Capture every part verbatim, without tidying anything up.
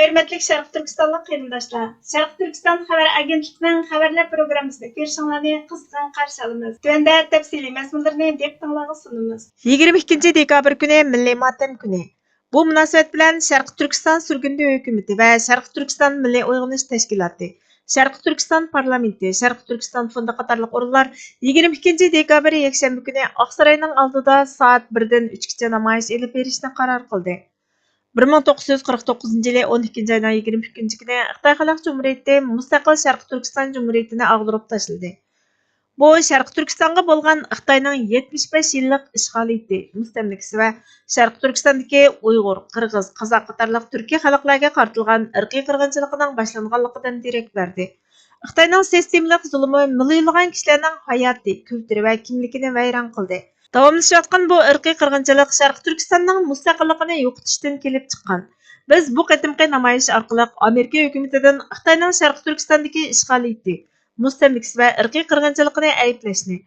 ھۆرمەتلىك شەرقىي تۈركىستانلىق قېرىنداشلار، شەرقىي تۈركىستان خەۋەر ئاگېنتلىقىنىڭ خەۋەرلەر پروگراممىسىنى كۆرۈشۈڭلارنى قىزغىن قارشى ئالىمىز. تۆۋەندە تەپسىلىي مەزمۇنلىرىنى دىققىتىڭلارغا سۇنىمىز. يىگىرمە ئىككىنچى دېكابىر كۈنى مىللىي ماتەم كۈنى. بۇ مۇناسىۋەت بىلەن شەرقىي تۈركىستان سۈرگۈندە ھۆكۈمىتى ۋە شەرقىي تۈركىستان مىللىي ئويغىنىش تەشكىلاتى، شەرقىي تۈركىستان پارلامېنتى، شەرقىي تۈركىستان فوندى قاتارلىق ئورۇنلار يىگىرمە ئىككىنچى دېكابىر يەكشەنبە كۈنى ئاقساراينىڭ ئالدىدا سائەت بىردىن ئۈچكىچە نامايىش ئېلىپ بېرىشنى قارار قىلدى. بىر مىڭ توققۇز يۈز قىرىق توققۇزىنچى يىلى ئون ئىككىنچى ئاينىڭ يىگىرمە ئىككىنچى كۈنى خىتاي خەلق جۇمھۇرىيىتى مۇستەقىل شەرقىي تۈركىستان جۇمھۇرىيىتىنى ئاغدۇرۇپ تاشلىدى. بۇ شەرقىي تۈركىستانغا بولغان خىتاينىڭ يەتمىش بەش يىللىق ئىشغالىيىتى، مۇستەملىكىسى ۋە شەرقىي تۈركىستاندىكى ئۇيغۇر، قىرغىز، قازاق قاتارلىق تۈركىي خەلقلەرگە قارىتىلغان ئىرقىي قىرغىنچىلىقىنىڭ باشلانغانلىقىدىن دېرەك بەردى. خىتاينىڭ سىستېمىلىق زۇلۇمى مىليونلىغان كىشىلەرنىڭ ھاياتى، كۈلتۈرى ۋە كىملىكىنى ۋەيران قىلدى. داۋاملىشىۋاتقان بۇ ئىرقىي قىرغىنچىلىق شەرقىي تۈركىستاننىڭ مۇستەقىللىقىنى يوقىتىشتىن كېلىپ چىققان. بىز بۇ قېتىمقى نامايىش ئارقىلىق ئامېرىكا ھۆكۈمىتىدىن خىتاينىڭ شەرقىي تۈركىستاندىكى ئىشغالىيىتى، مۇستەملىكىسى ۋە ئىرقىي قىرغىنچىلىقىنى ئەيىبلەشنى،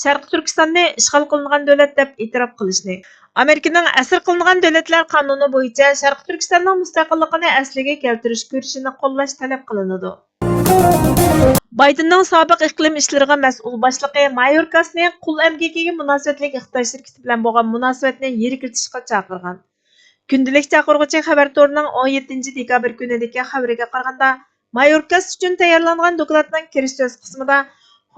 شەرقىي تۈركىستاننى ئىشغال قىلىنغان دۆلەت دەپ ئېتىراپ قىلىشنى، ئامېرىكىنىڭ ئەسىر قىلىنغان دۆلەتلەر قانۇنى بويىچە شەرقىي تۈركىستاننىڭ مۇستەقىللىقىنى ئەسلىگە كەلتۈرۈش كۈرىشىنى قوللاش تەلەپ قىلىنىدۇ. بايدېننىڭ سابىق ئىقلىم ئىشلىرىغا مەسئۇل باشلىقى مايوركاسنى قۇل ئەمگىكىگە مۇناسىۋەتلىك خىتاي شىركىتى بىلەن بولغان مۇناسىۋەتنى يىرىكلىتىشقا چاقىرغان. كۈندىلىك چاقىرغۇچى خەۋەر تورىنىڭ ئون يەتتىنچى دېكابىر كۈنىدىكى خەۋىرىگە قارىغاندا، مايوركاس ئۈچۈن تەييارلانغان دوكلاتنىڭ كىرىش سۆز قىسمىدا،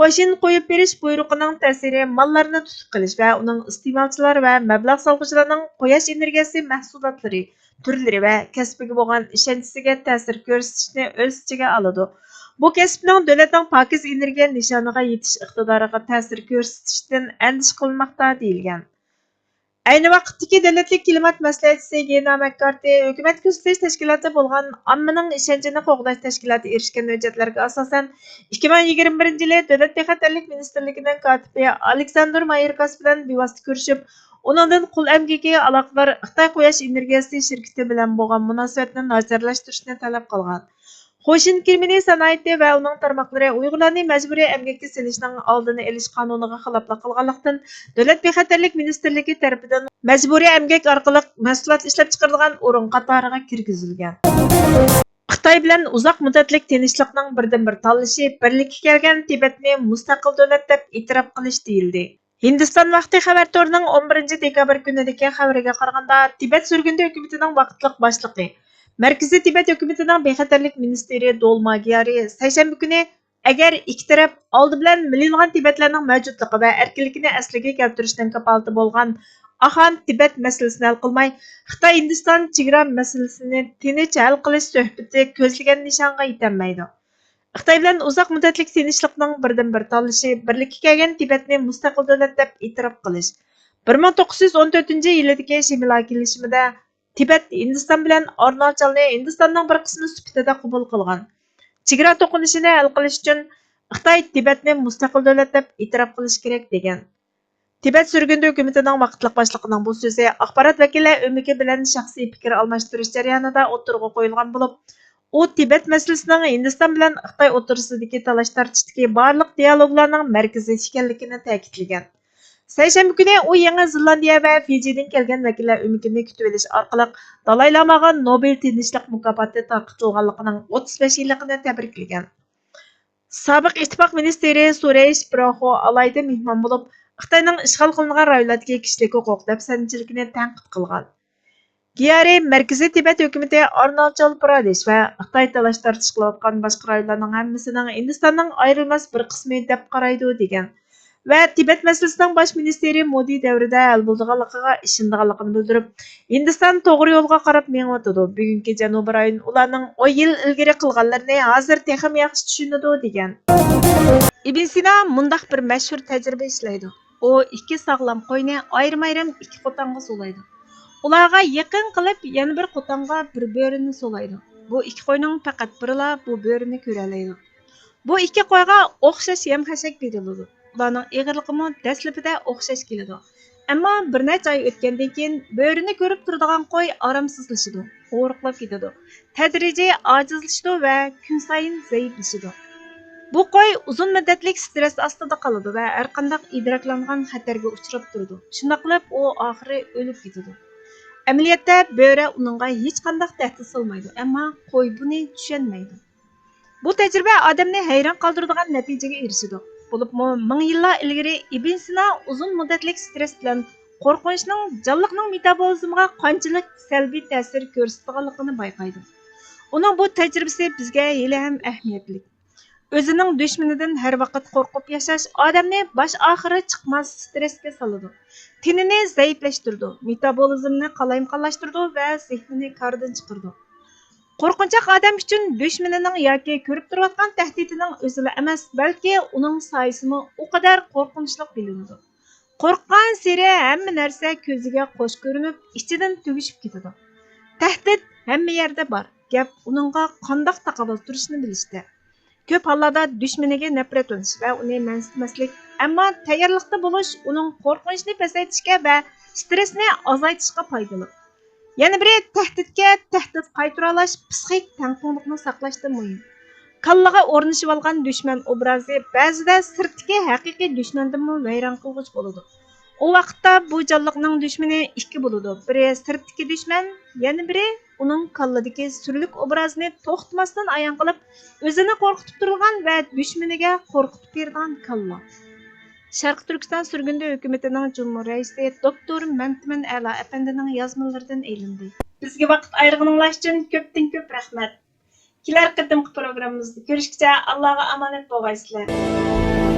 قوشۇن قويۇپ بېرىش بۇيرۇقىنىڭ تەسىرى ماللارنى تۇتۇپ قېلىش ۋە ئۇنىڭ ئىستېمالچىلار ۋە مەبلەغ سالغۇچىلارنىڭ قۇياش ئېنېرگىيەسى مەھسۇلاتلىرى، تۈرلىرى ۋە كەسپىگە بولغان ئىشەنچىسىگە تەسىر كۆرسىتىشنى ئۆز ئىچىگە ئالىدۇ. بۇ كەسىپنىڭ دۆلەتنىڭ پاكىز ئېنېرگىيە نىشانىغا يېتىش ئىقتىدارىغا تەسىر كۆرسىتىشتىن ئەندىشە قىلىنماقتا، دېيىلگەن. ئەينى ۋاقىتتىكى دۆلەتلىك كىلىمات مەسلىھەتچىسى گېنا ماككارتى ھۆكۈمەت كۆزىتىش تەشكىلاتى بولغان ئاممىنىڭ ئىشەنچىنى قوغداش تەشكىلاتى ئېرىشكەن ھۆججەتلەرگە ئاساسەن، ئىككى مىڭ يىگىرمە بىرىنچى يىلى دۆلەت بىخەتەرلىك مىنىستىرلىكىنىڭ كاتىپى ئالېكساندر مايوركاس بىلەن بىۋاسىتە كۆرۈشۈپ، ئۇنىڭدىن قۇل ئەمگىكىگە ئالاقىدار خىتاي قۇياش ئېنېرگىيەسى شىركىتى بىلەن بولغان مۇناسىۋەتنى ناچارلاشتۇرۇشنى تەلەپ قىلغان. خوشىن كىرمىنى سانائىتى ۋە ئۇنىڭ تارماقلىرى ئۇيغۇرلارنى مەجبۇرىي ئەمگەككە سېلىشنىڭ ئالدىنى ئېلىش قانۇنىغا خىلاپلىق قىلغانلىقتىن، دۆلەت بىخەتەرلىك مىنىستىرلىكى تەرىپىدىن مەجبۇرىي ئەمگەك ئارقىلىق مەھسۇلات ئىشلەپچىقىرىدىغان ئورۇن قاتارىغا كىرگۈزۈلگەن. خىتاي بىلەن ئۇزاق مۇددەتلىك تىنچلىقنىڭ بىردىنبىر تاللىشى بىرلىككە كەلگەن تىبەتنى مۇستەقىل دۆلەت دەپ ئېتىراپ قىلىش دېيىلدى. ھىندىستان ۋاقتى خەۋەر تورىنىڭ ئون بىرىنچى دېكابىر كۈنىدىكى خەۋىرىگە قارىغاندا، تىبەت سۈرگۈندە ھۆكۈمىتىنىڭ ۋاقىتلىق باشلىقى، مەركىزىي تىبەت ھۆكۈمىتىنىڭ بىخەتەرلىك مىنىستىرى دولما گيارى سەيشەنبە كۈنى، ئەگەر ئىككى تەرەپ ئالدى بىلەن مىليونلىغان تىبەتلەرنىڭ مەۋجۇتلۇقى ۋە ئەركىنلىكىنى ئەسلىگە كەلتۈرۈشنىڭ كاپالىتى بولغان ئاخان تىبەت مەسىلىسىنى ھەل قىلماي، خىتاي ھىندىستان چېگرا مەسىلىسىنى تىنچ ھەل قىلىش سۆھبىتى كۆزلىگەن نىشانغا يېتەلمەيدۇ. خىتاي بىلەن ئۇزاق مۇددەتلىك تىنچلىقنىڭ بىردىنبىر تاللىشى بىرلىككە كەلگەن تىبەتنى مۇستەقىل دۆلەت دەپ ئېتىراپ قىلىش. بىر مىڭ توققۇز يۈز ئون تۆتىنچى يىلىدىكى شىملا كېلىشىمىدە تىبەت ھىندىستان بىلەن ئارۇناچالنى ھىندىستاننىڭ بىر قىسمى سۈپىتىدە قوبۇل قىلغان. چېگرا توقۇنۇشىنى ھەل قىلىش ئۈچۈن خىتاي تىبەتنى مۇستەقىل دۆلەت دەپ ئېتىراپ قىلىشى كېرەك، دېگەن. تىبەت سۈرگۈندە ھۆكۈمىتىنىڭ ۋاقىتلىق باشلىقىنىڭ بۇ سۆزى ئاخبارات ۋەكىللەر ئۆمىكى بىلەن شەخسىي پىكىر ئالماشتۇرۇش جەريانىدا ئوتتۇرىغا قويۇلغان بولۇپ، ئۇ تىبەت مەسىلىسىنىڭ ھىندىستان بىلەن خىتاي ئوتتۇرىسىدىكى تالاش-تارتىشتىكى بارلىق دىيالوگلارنىڭ مەركىزى ئىكەنلىكىنى تەكىتلىگەن. سەيشەنبە كۈنى ئۇ يېڭى زېلاندىيە ۋە فىجىدىن كەلگەن ۋەكىللەر ئۆمىكىنى كۈتۈۋېلىش ئارقىلىق دالاي لاماغا نوبېل تىنچلىق مۇكاپاتى تارقىتىلغانلىقىنىڭ ئوتتۇز بەش يىللىقىنى تەبرىكلىگەن. سابىق ئىتتىپاق مىنىستىرى سۇرېش پىراخۇ ئالاھىدە مېھمان بولۇپ، خىتاينىڭ ئىشغال قىلىنغان رايونلاردىكى كىشىلىك ھوقۇق دەپسەندىچىلىكىنى تەنقىد قىلغان. گيارى مەركىزىي تىبەت ھۆكۈمىتى ئارۇناچال پرادېش ۋە خىتاي تالاش-تارتىش قىلىۋاتقان باشقا رايونلارنىڭ ھەممىسىنىڭ ھىندىستاننىڭ ئايرىلماس بىر قىسمى دەپ قارايدۇ، دېگەن ۋە تىبەت مەسىلىسىنىڭ باش مىنىستىرى مودى دەۋرىدە ھەل بولىدىغانلىقىغا ئىشىنىدىغانلىقىنى بىلدۈرۈپ، ھىندىستان توغرا يولغا قاراپ مېڭىۋاتىدۇ، بۈگۈنكى جەنۇبىي رايون ئۇلارنىڭ ئون يىل ئىلگىرى قىلغانلىرىنى ھازىر تېخىمۇ ياخشى چۈشىنىدۇ، دېگەن. ئىبن سىنا مۇنداق بىر مەشھۇر تەجرىبە ئىشلەيدۇ. ئۇ ئىككى ساغلام قوينى ئايرىم-ئايرىم ئىككى قوتانغا سولايدۇ. ئۇلارغا يېقىن قىلىپ يەنە بىر قوتانغا بىر بۆرىنى سولايدۇ. بۇ ئىككى قوينىڭ پەقەت بىرىلا بۇ بۆرىنى كۆرەلەيدۇ. بۇ ئىككى قويغا ئوخشاش يەم-خەشەك بېرىلىدۇ. ئۇلارنىڭ ئېغىرلىقىمۇ دەسلىپىدە ئوخشاش كېلىدۇ. ئەمما بىر نەچچە ئاي ئۆتكەندىن كېيىن، بۆرىنى كۆرۈپ تۇرىدىغان قوي ئارامسىزلىشىدۇ، ھورۇقلاپ كېتىدۇ، تەدرىجىي ئاجىزلىشىدۇ ۋە كۈنسايىن زەئىپلىشىدۇ. بۇ قوي ئۇزۇن مۇددەتلىك سترېس ئاستىدا قالىدۇ ۋە ھەرقانداق ئىدراكلانغان خەتەرگە ئۇچراپ تۇرىدۇ. شۇنداق قىلىپ، ئۇ ئاخىرى ئۆلۈپ كېتىدۇ. ئەمەلىيەتتە بۆرە ئۇنىڭغا ھېچقانداق تەھدىت سالمايدۇ، ئەمما قوي بۇنى چۈشەنمەيدۇ. بۇ تەجرىبە ئادەمنى ھەيران قالدۇرىدىغان نەتىجىگە ئېرىشىدۇ. بولۇپمۇ مىڭ يىللار ئىلگىرى ئىبن سىنا ئۇزۇن مۇددەتلىك سترېس بىلەن قورقۇنچنىڭ جانلىقنىڭ مېتابولىزمىغا قانچىلىك سەلبىي تەسىر كۆرسىتىدىغانلىقىنى بايقايدۇ. ئۇنىڭ بۇ تەجرىبىسى بىزگە ھېلىھەم ئەھمىيەتلىك. ئۆزىنىڭ دۈشمىنىدىن ھەر ۋاقىت قورقۇپ ياشاش ئادەمنى باش ئاخىرى چىقماس سترېسكە سالىدۇ. تېنىنى زەئىپلەشتۈرىدۇ، مېتابولىزمنى قالايمىقانلاشتۇرىدۇ ۋە زېھنىنى كاردىن چىقىرىدۇ. قورقۇنچاق ئادەم ئۈچۈن دۈشمىنىنىڭ ياكى كۆرۈپ تۇرۇۋاتقان تەھدىتىنىڭ ئۆزىلا ئەمەس، بەلكى ئۇنىڭ سايىسىمۇ ئۇ قەدەر قورقۇنچلۇق بىلىنىدۇ. قورققانسېرى ھەممە نەرسە كۆزىگە قوش كۆرۈنۈپ، ئىچىدىن تۈگىشىپ كېتىدۇ. تەھدىت ھەممە يەردە بار، گەپ ئۇنىڭغا قانداق تاقابىل تۇرۇشنى بىلىشتە. كۆپ ھاللاردا دۈشمىنىگە نەپرەتلىنىش ۋە ئۇنى مەنسىتمەسلىك، ئەمما تەييارلىقتا بولۇش ئۇنىڭ قورقۇنچنى پەسەيتىشكە ۋە سترېسنى ئازايتىشقا پايدىلىق. يەنە بىرى، تەھدىتكە تەھدىت قايتۇرالاش پسىخىك تەڭپۇڭلۇقنى ساقلاشتا مۇھىم. كاللىغا ئورنىشىۋالغان دۈشمەن ئوبرازى بەزىدە سىرتتىكى ھەقىقىي دۈشمەندىنمۇ ۋەيران قىلغۇچ بولىدۇ. ئۇ ۋاقىتتا بۇ جانلىقنىڭ دۈشمىنى ئىككى بولىدۇ، بىرى سىرتتىكى دۈشمەن، يەنە بىرى ئۇنىڭ كاللىدىكى سۈرلۈك ئوبرازىنى توختىماستىن ئايان قىلىپ، ئۆزىنى قورقۇتۇپ تۇرىدىغان ۋە دۈشمىنىگە قورقۇتۇپ بېرىدىغان كاللا. شەرقىي تۈركىستان سۈرگۈندە ھۆكۈمىتىنىڭ جۇمھۇر رەئىسى دوكتور مەمتىمىن ئەلا ئەپەندىنىڭ يازمىلىرىدىن ئېلىندى. بىزگە ۋاقىت ئايرىغىنىڭلار ئۈچۈن كۆپتىن كۆپ رەھمەت. كېلەر قېتىمقى پروگراممىمىزدا كۆرۈشكىچە ئاللاغا ئامانەت بولغايسىلەر.